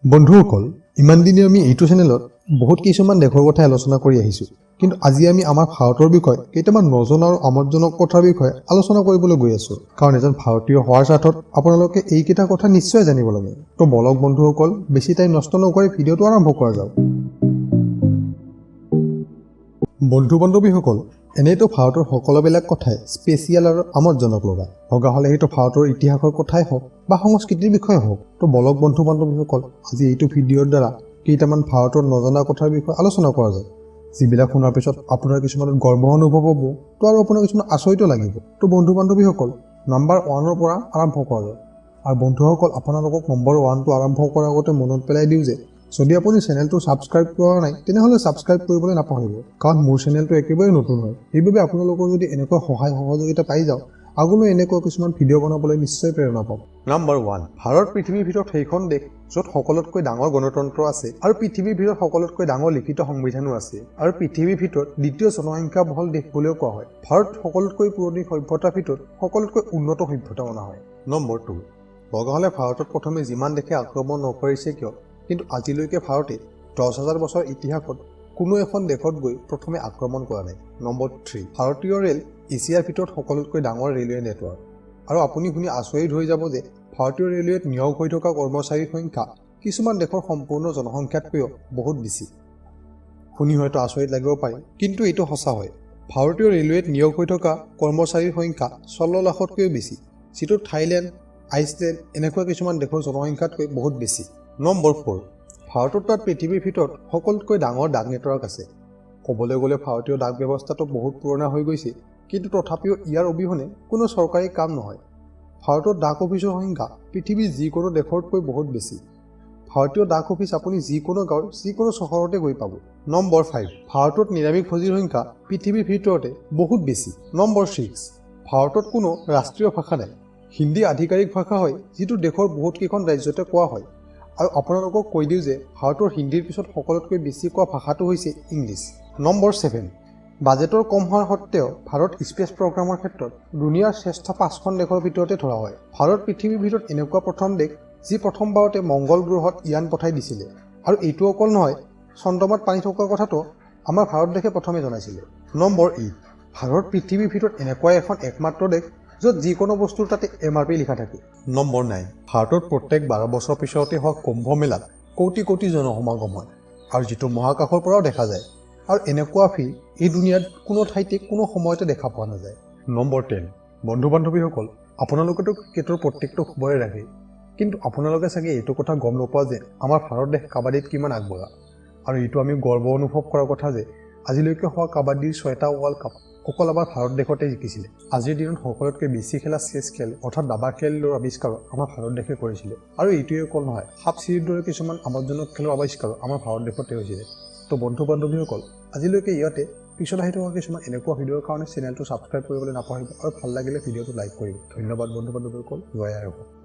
বন্ধুসকল, ইমান দিনে আমি এইটো চেনেলত বহুত কিছুমান দেশৰ কথাই আলোচনা কৰি আহিছোঁ, কিন্তু আজি আমি আমাৰ ভাৰতৰ বিষয়ে কেইটামান নজনা আৰু আমোদজনক কথাৰ বিষয়ে আলোচনা কৰিবলৈ গৈ আছোঁ। কাৰণ এজন ভাৰতীয় হোৱাৰ স্বাৰ্থত আপোনালোকে এইকেইটা কথা নিশ্চয় জানিব লাগে। তো বলক বন্ধুসকল, বেছি টাইম নষ্ট নকৰি ভিডিঅ'টো আৰম্ভ কৰা যাওক। বন্ধু বান্ধৱীসকল, এনেইতো ভাৰতৰ সকলোবিলাক কথাই স্পেচিয়েল আৰু আমোদজনক লগা লগা হ'লে সেইটো ভাৰতৰ ইতিহাসৰ কথাই হওক বা সংস্কৃতিৰ বিষয়ে হওক। তো বলক বন্ধু বান্ধৱীসকল, আজি এইটো ভিডিঅ'ৰ দ্বাৰা কেইটামান ভাৰতৰ নজনা কথাৰ বিষয়ে আলোচনা কৰা যায়, যিবিলাক শুনাৰ পিছত আপোনাৰ কিছুমানত গৰ্ব অনুভৱ হ'ব তো আৰু আপোনাৰ কিছুমান আচৰিতো লাগিব। তো বন্ধু বান্ধৱীসকল, নাম্বাৰ ওৱানৰ পৰা আৰম্ভ কৰা যায়। আৰু বন্ধুসকল, আপোনালোকক নম্বৰ ওৱানটো আৰম্ভ কৰাৰ আগতে মনত পেলাই দিওঁ যে যদি আপুনি চেনেলটো ছাবস্ক্ৰাইব কৰা নাই, তেনেহ'লে ছাবস্ক্ৰাইব কৰিবলৈ নাপাহৰিব। কাৰণ মোৰ চেনেলটো একেবাৰে নতুন হয়। সেইবাবে আপোনালোকৰ যদি এনেকুৱা সহায় সহযোগিতা পাই যাওঁ, আগলৈ এনেকুৱা কিছুমান ভিডিঅ' বনাবলৈ নিশ্চয় প্ৰেৰণা পাম। নম্বৰ ওৱান, ভাৰত পৃথিৱীৰ ভিতৰত সেইখন দেশ য'ত সকলোতকৈ ডাঙৰ গণতন্ত্ৰ আছে আৰু পৃথিৱীৰ ভিতৰত সকলোতকৈ ডাঙৰ লিখিত সংবিধানো আছে আৰু পৃথিৱীৰ ভিতৰত দ্বিতীয় জনসংখ্যা বহল দেশ বুলিও কোৱা হয়। ভাৰত সকলোতকৈ পুৰণি সভ্যতাৰ ভিতৰত সকলোতকৈ উন্নত সভ্যতা মনা হয়। নম্বৰ টু, লগা হ'লে ভাৰতত প্ৰথমে যিমান দেশে আক্ৰমণ নকৰিছে কিয়, কিন্তু আজিলৈকে ভাৰতে 10,000 বছৰ ইতিহাসত কোনো এখন দেশত গৈ প্ৰথমে আক্ৰমণ কৰা নাই। নম্বৰ থ্ৰী, ভাৰতীয় ৰেল এছিয়াৰ ভিতৰত সকলোতকৈ ডাঙৰ ৰেলৱে নেটৱৰ্ক। আৰু আপুনি শুনি আচৰিত হৈ যাব যে ভাৰতীয় ৰেলৱেত নিয়োগ হৈ থকা কৰ্মচাৰীৰ সংখ্যা কিছুমান দেশৰ সম্পূৰ্ণ জনসংখ্যাতকৈও বহুত বেছি। শুনি হয়তো আচৰিত লাগিব পাৰে, কিন্তু এইটো সঁচা হয়। ভাৰতীয় ৰেলৱেত নিয়োগ হৈ থকা কৰ্মচাৰীৰ সংখ্যা 16 লাখতকৈও বেছি, যিটো থাইলেণ্ড, আইচলেণ্ড এনেকুৱা কিছুমান দেশৰ জনসংখ্যাতকৈ বহুত বেছি। নম্বৰ ফ'ৰ, ভাৰতত তাত পৃথিৱীৰ ভিতৰত সকলোতকৈ ডাঙৰ ডাক নেটৱৰ্ক আছে। ক'বলৈ গ'লে ভাৰতীয় ডাক ব্যৱস্থাটো বহুত পুৰণা হৈ গৈছে, কিন্তু তথাপিও ইয়াৰ অবিহনে কোনো চৰকাৰী কাম নহয়। ভাৰতত ডাক অফিচৰ সংখ্যা পৃথিৱীৰ যিকোনো দেশতকৈ বহুত বেছি। ভাৰতীয় ডাক অফিচ আপুনি যিকোনো গাঁৱৰ যিকোনো চহৰতে গৈ পাব। নম্বৰ ফাইভ, ভাৰতত নিৰামিষ ভোজীৰ সংখ্যা পৃথিৱীৰ ভিতৰতে বহুত বেছি। নম্বৰ ছিক্স, ভাৰতত কোনো ৰাষ্ট্ৰীয় ভাষা নাই। হিন্দী আধিকাৰিক ভাষা হয়, যিটো দেশৰ বহুতকেইখন ৰাজ্যতে কোৱা হয়। আৰু আপোনালোকক কৈ দিওঁ যে ভাৰতৰ হিন্দীৰ পিছত সকলোতকৈ বেছি কোৱা ভাষাটো হৈছে ইংলিছ। নম্বৰ ছেভেন, বাজেটৰ কম হোৱাৰ সত্ত্বেও ভাৰত স্পেচ প্ৰগ্ৰামৰ ক্ষেত্ৰত দুনিয়াৰ শ্ৰেষ্ঠ পাঁচখন দেশৰ ভিতৰতে ধৰা হয়। ভাৰত পৃথিৱীৰ ভিতৰত এনেকুৱা প্ৰথম দেশ যি প্ৰথমবাৰতে মংগল গ্ৰহত য়ান পঠাই দিছিলে। আৰু এইটো অকল নহয়, চন্দ্ৰমাত পানী থকাৰ কথাটো আমাৰ ভাৰত দেশে প্ৰথমে জনাইছিলে। নম্বৰ এইট, ভাৰত পৃথিৱীৰ ভিতৰত এনেকুৱা এখন একমাত্ৰ দেশ য'ত যিকোনো বস্তুৰ তাতে এমআৰপি লিখা থাকে। নম্বৰ নাইন, ভাৰতত প্ৰত্যেক 12 বছৰ পিছতে হোৱা কুম্ভ মেলাত কোটি কোটি জনসমাগম হয় আৰু যিটো মহাকাশৰ পৰাও দেখা যায়। আৰু এনেকুৱা ভিৰ এই দুনিয়াত কোনো ঠাইতে কোনো সময়তে দেখা পোৱা নাযায়। নম্বৰ 10, বন্ধু বান্ধৱীসকল, আপোনালোকেতো ক্ৰিকেটৰ প্ৰত্যেকটো খবৰে ৰাখে, কিন্তু আপোনালোকে চাগে এইটো কথা গম নোপোৱা যে আমাৰ ভাৰত দেশ কাবাডীত কিমান আগবঢ়া। আৰু এইটো আমি গৰ্ব অনুভৱ কৰাৰ কথা যে আজিলৈকে হোৱা কাবাডীৰ ছয়টা ৱৰ্ল্ড কাপ অকল আমাৰ ভাৰত দেশতে জিকিছিলে। আজিৰ দিনত সকলোতকৈ বেছি খেলা চেছ খেল অৰ্থাৎ দাবা খেলৰ আৱিষ্কাৰো আমাৰ ভাৰত দেশে কৰিছিলে। আৰু এইটোৱে অকল নহয়, সাপ চিৰিৰ দৰে কিছুমান আমোদজনক খেলৰ আৱিষ্কাৰো আমাৰ ভাৰত দেশতে হৈছিলে। তো বন্ধু বান্ধৱীসকল, আজিলৈকে ইয়াতে। পিছত আহি থকা কিছুমান এনেকুৱা ভিডিঅ'ৰ কাৰণে চেনেলটো ছাবস্ক্ৰাইব কৰিবলৈ নাপাহৰিব আৰু ভাল লাগিলে ভিডিঅ'টো লাইক কৰিব। ধন্যবাদ বন্ধু বান্ধৱীসকল। জয় আই অসম।